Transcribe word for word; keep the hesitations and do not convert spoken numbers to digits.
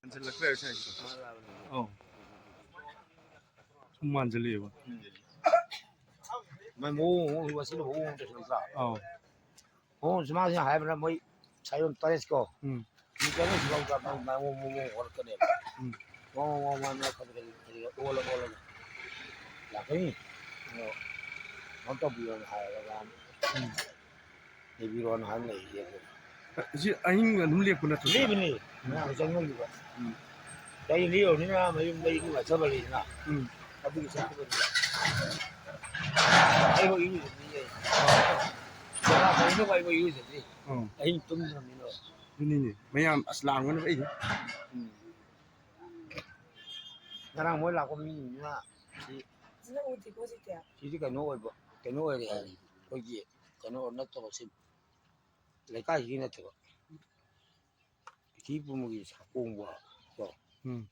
ꯍꯟꯖꯤꯜꯂꯛꯇ꯭ꯔꯦ ꯁ꯭ꯋꯥꯏꯁꯤꯗ꯫ ꯑꯧ꯫ ꯁꯨꯝ ꯃꯥꯟꯁꯤꯜꯂꯛꯑꯦꯕ꯫ ꯃꯥꯏ ꯃꯑꯣꯡ ꯃꯑꯣꯡ ꯋꯥꯁꯤꯅ ꯃꯑꯣꯡ ꯑꯃ ꯇꯧꯁꯤꯜꯂꯛꯇ꯭ꯔꯥ? ꯑꯧ꯫ ꯃꯑꯣꯡ ꯁꯨꯃꯥꯡꯁꯤꯅ ꯍꯥꯏꯕꯅ ꯃꯣꯏ ꯁꯥꯏꯌꯣꯟ ꯇꯔꯦꯠꯀꯣ꯫ ꯎꯝ꯫ ꯃꯤ ꯇꯔꯦꯠꯁꯤ ꯂꯧꯗ꯭ꯔꯥ? ꯃꯥꯏ ꯃꯑꯣꯡ ꯃꯑꯣꯡ ꯑꯣꯜꯂꯛꯀꯅꯦꯕ꯫ ꯎꯝ꯫ ꯃꯑꯣꯡ ꯃꯑꯣꯡ ꯃꯑꯣꯡ ꯈꯖꯤꯛ ꯈꯖꯤꯛ ꯈꯖꯤꯛ ꯑꯣꯜꯂ ꯑꯣꯜꯂꯒ ꯂꯥꯛꯀꯅꯤ꯫ ꯑꯗꯣ ꯀꯩꯅꯣ ꯇꯧꯕꯤꯌꯣꯅ ꯍꯥꯏꯔꯒ ꯎꯝ꯫ ꯂꯩꯕꯤꯔꯣꯅ ꯍꯥꯏꯅ ꯂꯩꯔꯤꯁꯦ ꯑꯗꯨ꯫ ꯍꯧꯖꯤꯛ ꯑꯍꯤꯡ ꯑꯗꯨꯝ ꯂꯦꯛꯄ ꯅꯠꯇ꯭ꯔꯣ? ꯂꯦꯛꯏꯅꯤ꯫ ꯃꯌꯥꯝ ꯆꯪꯅꯈꯤꯕ꯫ ꯎꯝ꯫ ꯀꯩ ꯂꯦꯛꯎꯔꯅꯤꯅ ꯃꯌꯨꯝꯗ ꯏꯔꯨ ꯃꯥꯏꯊꯕ ꯂꯩꯗꯅ꯫ ꯎꯝ꯫ ꯑꯗꯨꯒꯤ ꯆꯠꯄꯗꯨꯗ꯫ ꯑꯩꯕꯨ ꯏꯔꯨꯖꯗ꯭ꯔꯤꯌꯦ꯫ ꯖꯒꯥ ꯈꯪꯗꯕ ꯑꯩꯕꯨ ꯏꯔꯨꯖꯗ꯭ꯔꯤ꯫ ꯎꯝ꯫ ꯑꯍꯤꯡ ꯇꯨꯝꯗ꯭ꯔꯕꯅꯤꯅ꯫ ꯑꯗꯨꯅꯤꯅꯦ꯫ ꯃꯌꯥꯝ ꯑꯁ ꯂꯥꯡꯕꯅ ꯑꯩ꯫ ꯎꯝ꯫ ꯉꯔꯥꯡ ꯃꯣꯏ ꯂꯥꯛꯄ ꯃꯤꯁꯤꯡꯗꯨꯅ ꯁꯤ ꯁꯤꯅ ꯎꯗ꯭ꯔꯤꯕꯣ ꯍꯧꯖꯤꯛꯇꯤ? ꯁꯤꯗꯤ ꯀꯩꯅꯣ ꯑꯣꯏꯕ, ꯀꯩꯅꯣ ꯑꯣꯏꯔꯦ ꯍꯥꯏ꯫ ꯑꯩꯈꯣꯏꯒꯤ ꯀꯩꯅꯣ ꯅꯠꯇꯕ ꯁꯤ ꯂꯩꯀꯥꯏꯁꯤꯒꯤ ꯅꯠꯇꯕ꯫ ꯄ꯭ꯔꯤꯊꯤꯕꯤ ꯄꯨꯝꯕꯒꯤ ꯁꯥꯄꯣꯡꯕ ꯀꯣ꯫ ꯎꯝ꯫